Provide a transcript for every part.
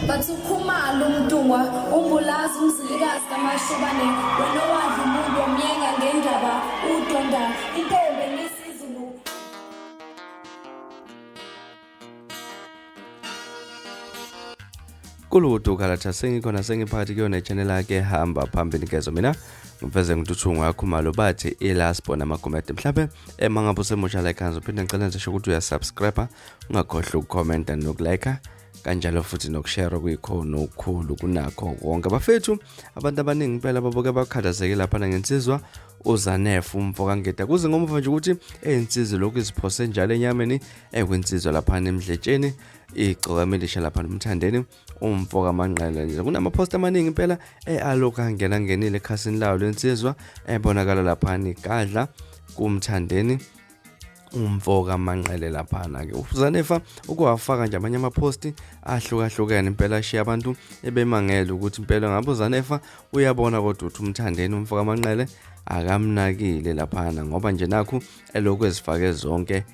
Bathi uKhumalo uMntungwa uMbulazi uMzilikazi kaMashobane wena owadla umuntu wamyenga ngendaba udonda intombi engisizulu. Kuludu khalatha sengikhona sengiphakathi kuyona channel yakhe hamba phambili ngezo mina ngiveze ngintuthu ngakhumalo bathi ilasbo namagumede mhlawumbe ema ngabe usemusha like hands uphinde ngicela nje ukuthi uyasubscribe ungakhohlwa ukucomment nokulike kanjalo futhi nokushare kuyikhona okukhulu kunakho konke bafethu. Abantu abaningi impela babuke bakhathazeke lapha ngensizwa uZanefu umfo kaNgeda kuze ngomuva nje ukuthi eyinsizwa lokhu iziphose njalo enyameni ekwinsizwa lapha emdletsheni igcokama elisha lapha nomthandeni umfo kaManqele nje. Kunama-post amaningi impela alokhu angena ngenile ekhasini lawo lensizwa ebonakala lapha igadla kumthandeni umfo kaManqele laphana ke. UZanefa ukuwafaka nje amanye amaphosti ahlukahlukene impela ashiya abantu ebemangele ukuthi impela ngabe uZanefa uyabona kodwa ukuthi umthandeni umfo kaManqele akamnakile laphana ngoba nje nakhu elokhu ezifake zonke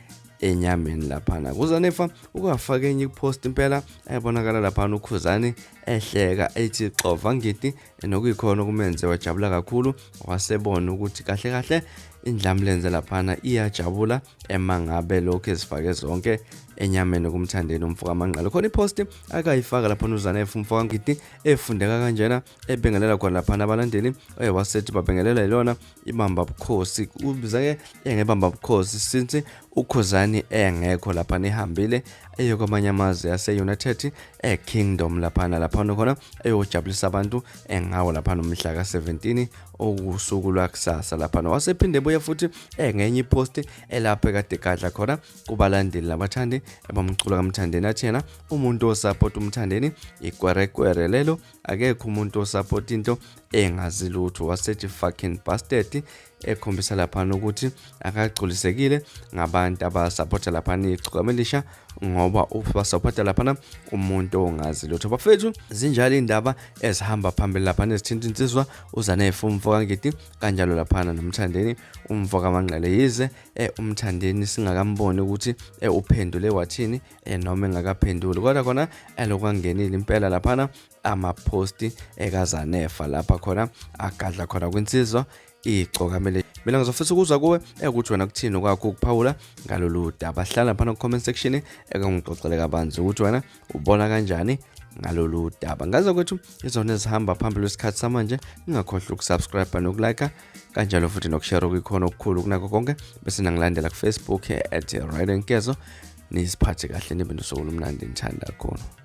enyameni laphana. KuZanefa ukuwafaka enye ipost impela ebonakala laphana uKhuzani ehleka ethi xova ngidi nokuyikhona okumenze wajabula kakhulu wasebona ukuthi kahle kahle indlamlenze laphana iyajabula ema ngabe lokhu ezifake zonke enyameni kumthandeni umfo kaManqele. Khona ipost akayifaka laphana uZanefa umfo kaNgidi efundeka kanjena ebengelela khona laphana abalandeli wasethi babengelela ilona ibamba bukhosi ubiza-ke engebamba bukhosi since uKhuzani engekho laphana ehambile eyo kwamanye amazwe ase-United eKingdom laphana laphana khona eyojabulisa abantu engawo laphana umhla ka-17 okusuku lwakusasa laphana. Wasephinde buye futhi engenye iposti elapho ekade gadla khona kubalandeli nabathandi abamculo kaMthandeni athi yena umuntu osapota uMthandeni ikwerekwere lelo, akekho umuntu osapota into engazi lutho. Wasethi fucking bastard ekhombisa laphana ukuthi akagculisekile ngabantu abasapota laphana igcokama elisha ngoba basapota laphana umuntu ongazi lutho. Bafethu zinjalo indaba ezihamba phambili laphana ezithinta insizwa uZanefa umfo kaNgidi kanjalo laphana nomthandeni umfo kaManqele. Yize umthandeni singakamboni ukuthi uphendule wathini noma engakaphenduli, kodwa khona elokwangenile impela laphana amaphosti ekaZanefa lapha khona agadla khona kwinsizwa igcokamele. Mina ngizofisa ukuzwa kuwe ukuthi wena kuthini okwakho ukuphawula ngalolu daba. Hlala laphana ku-comment section eke ngixoxele kabanzi ukuthi wena ubona kanjani ngalolu daba. Ngaze kwethu izona ezihamba phambili kwesikhathi samanje, ningakhohlwa ukusubscribe nokulike kanjalo futhi nokushare okuyikhona okukhulu kunakho konke, bese nangilandela ku-Facebook at Ryden Nkezo. Niziphathe kahle nibe nosuku olumnandi, ngithanda kakhulu.